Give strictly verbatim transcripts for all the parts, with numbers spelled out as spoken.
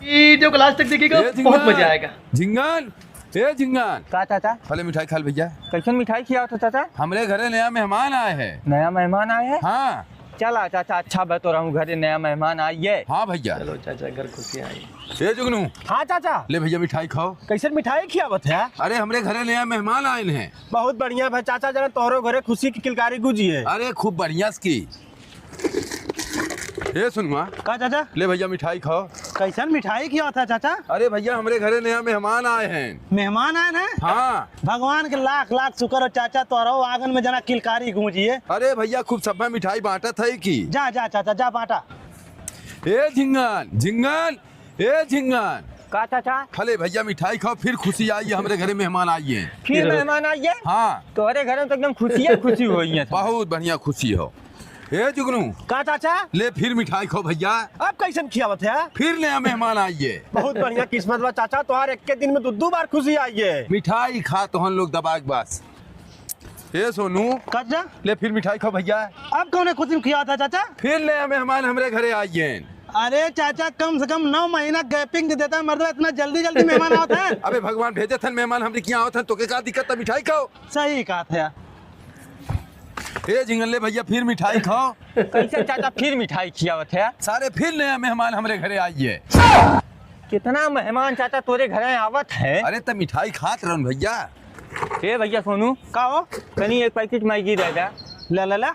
वीडियो को लास्ट तक देखिएगा, ए, बहुत झिंगन, मजा आएगा। झिंगन, ए झिंगन। का चाचा? पहले मिठाई खा ले भैया। कैसन मिठाई खियावत है चाचा? हमरे घरे नया मेहमान आए हैं। नया मेहमान आए हैं? हाँ। चला चाचा, अच्छा बा, तोहरे घरे नया मेहमान आए हैं। हाँ भैया। चलो चाचा, घर खुशी आई। ए जुगनू। हाँ चाचा। ले भैया मिठाई खाओ। कैसन मिठाई खियावत है? अरे हमरे घरे नया मेहमान आए हैं। बहुत बढ़िया भाई चाचा, जरा तोहरो घरे खुशी की किलकारी गूंजी है। अरे खूब बढ़िया की। ए सुनुआ। का चाचा? ले भैया मिठाई खाओ। कैसन मिठाई खियावत है चाचा? अरे भैया हमरे घरे नया मेहमान आए हैं। मेहमान आए हैं? हाँ। भगवान के लाख लाख शुक्र हो चाचा, तोहरो आंगन में जना किलकारी गूंजी है। अरे भैया खूब सब्बे मिठाई बांटत है की। जा जा चाचा जा बांटा। ए झिंगन, झिंगन, ए झिंगन। का चाचा? खले भैया मिठाई खाओ, फिर खुशी आई है, हमरे घरे मेहमान आइए। फिर मेहमान आइए? हाँ। तोहरे घरे में तो एकदम खुशिये खुशी होई है। बहुत बढ़िया खुशी हो। ए जुगनू। का चाचा? ले फिर मिठाई खाओ भैया। अब कैसन खियावत है? फिर नया मेहमान आइए। बहुत बढ़िया किस्मत बा चाचा, तोहार एक के दिन में दू दू बार खुशी आइए। मिठाई खा तोहन लोग दबा के बस। ए सोनू। का चाचा? ले फिर मिठाई खाओ भैया। अब कौने खुशी में खियावत है चाचा? फिर नया मेहमान हमरे घरे आइए। अरे चाचा, कम से कम नौ महीना gaping दे देता है मर्दवा, इतना जल्दी जल्दी मेहमान आवत है। अबे भगवान भेजे थन मेहमान हमरे किहाँ आवत हन, तोके का दिक्कत है, मिठाई खाओ। सही कहत है। ए झिंगन ले भैया फिर मिठाई खाओ। कैसे चाचा फिर मिठाई खियावत है? सारे फिर नया मेहमान हमरे घरे आइए। कितना मेहमान चाचा तोरे घरे आवत है? अरे त मिठाई खात रहन भैया। ए भैया सोनू। का हो? तनी एक पैकेट मैगी दे दे। ला ला ला।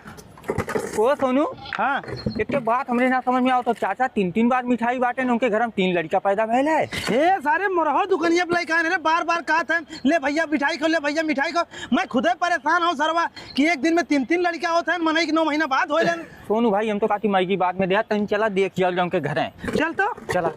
ओ सोनू। हाँ। एक बात हमरे ना समझ में आवत, चाचा तीन तीन बार मिठाई बांटे न, उनके घर में तीन लड़का पैदा भइल है। ए सारे मोरहो दुकनिया पे लइका आए रे, बार बार कहत हन, "ले भैया मिठाई खाओ, ले भैया मिठाई खाओ।" मैं खुदे परेशान हूँ सरवा कि एक दिन में तीन तीन लड़का होत हन, मनई के नौ महीना बाद होइलन। सोनू भाई, हम तो कहती मैगी बाद में देहा, तनी चला देखिया जाओ उनके घरे। चल तो। चला।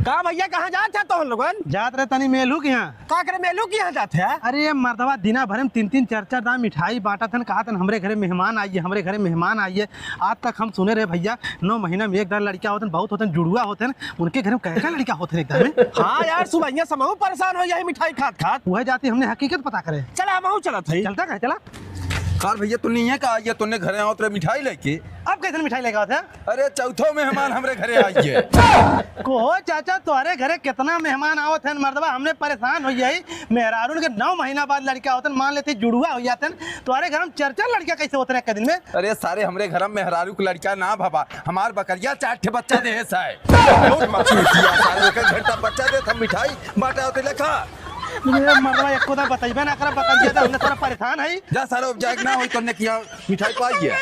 का भैया, कहाँ जात है तोहन लोगन? जात रहे तनी मेलू के यहाँ। का करे मेलू के यहाँ जात है? अरे ये मर्दवा दिना भर में तीन तीन चार चार दाम मिठाई बांटत हन, कहत हन हमरे घरे मेहमान आइए, हमरे घरे मेहमान आइए। आज तक हम सुने रहे भैया, नौ महीना में एक दार लड़का होत हन, बहुत होत हन, जुड़ुआ होत हन, उनके घरे में कै कै लड़का होत हन एक दार में। हाँ यार, सुबहिया से हमहू परेशान हो यही मिठाई खात खात। वह जाती हमने हकीकत पता करे। चला हमहू चलत हई। चलता कहे चला। कार भैया, तू नहीं है का आइए, तूने घरे आवत रहे मिठाई लेके। अब कैसन मिठाई लेके आवत है? अरे चौथो मेहमान हमरे घरे आइए। को हो चाचा, तोहरे घरे कितना मेहमान आवत हन मर्दवा, हमने परेशान हो जाई। मेहरारून के नौ महीना बाद लड़का होतन, मान लेते जुड़ुआ हो जातन, तोहरे घर में चार चार लड़का कैसे होत रहे एक दिन में? अरे सारे हमरे घर में मेहरारू के लड़का ना भवा, हमार बकरिया चार ठे बच्चा दे है सारे। बहुत मक्खी होती है सारे, एक एक घंटा बच्चा दे, हम मिठाई बांटा होते लेखा। ये मर्दवा एको दा बतइबे ना करा, बकरिया तो हमने थोड़ा परेशान है। जा सारे, अब जाए ना होई तो ने किया मिठाई पाइए।